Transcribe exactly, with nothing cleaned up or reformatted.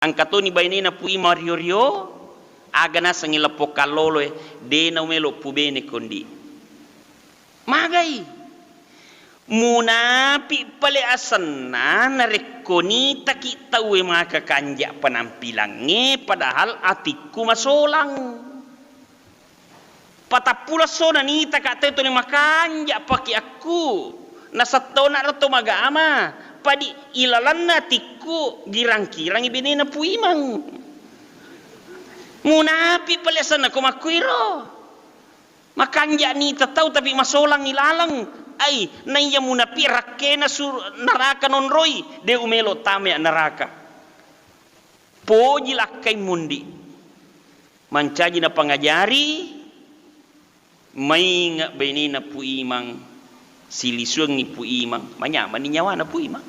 Engka toni bainena Pu Imang rio-rio, aga nasengngi leppo kalloloe, de naumelo pubene kondi. Magai. Munapi pale asenna narekko nitaki tauwe maka kanja penampilangnge, padahal atikku masolang. Patappulo esso nanitaka tau toni makanja pakeakku, nasettona ro to magama, padi ilalanna atikku girang-kirangi benena Pu Imang. Munapi pale asenna ko makkuiro. Makanja nita tau tapi masolangi laleng. Ai, naiya munapi rakkena sur-, neraka nonroi, de umelo tamai neraka. Poji lakkai mundi. Mancaji napangajari, mainga benena Pu Imang, silisuangngi Pu Imang, manyamani nyawana Pu Imang.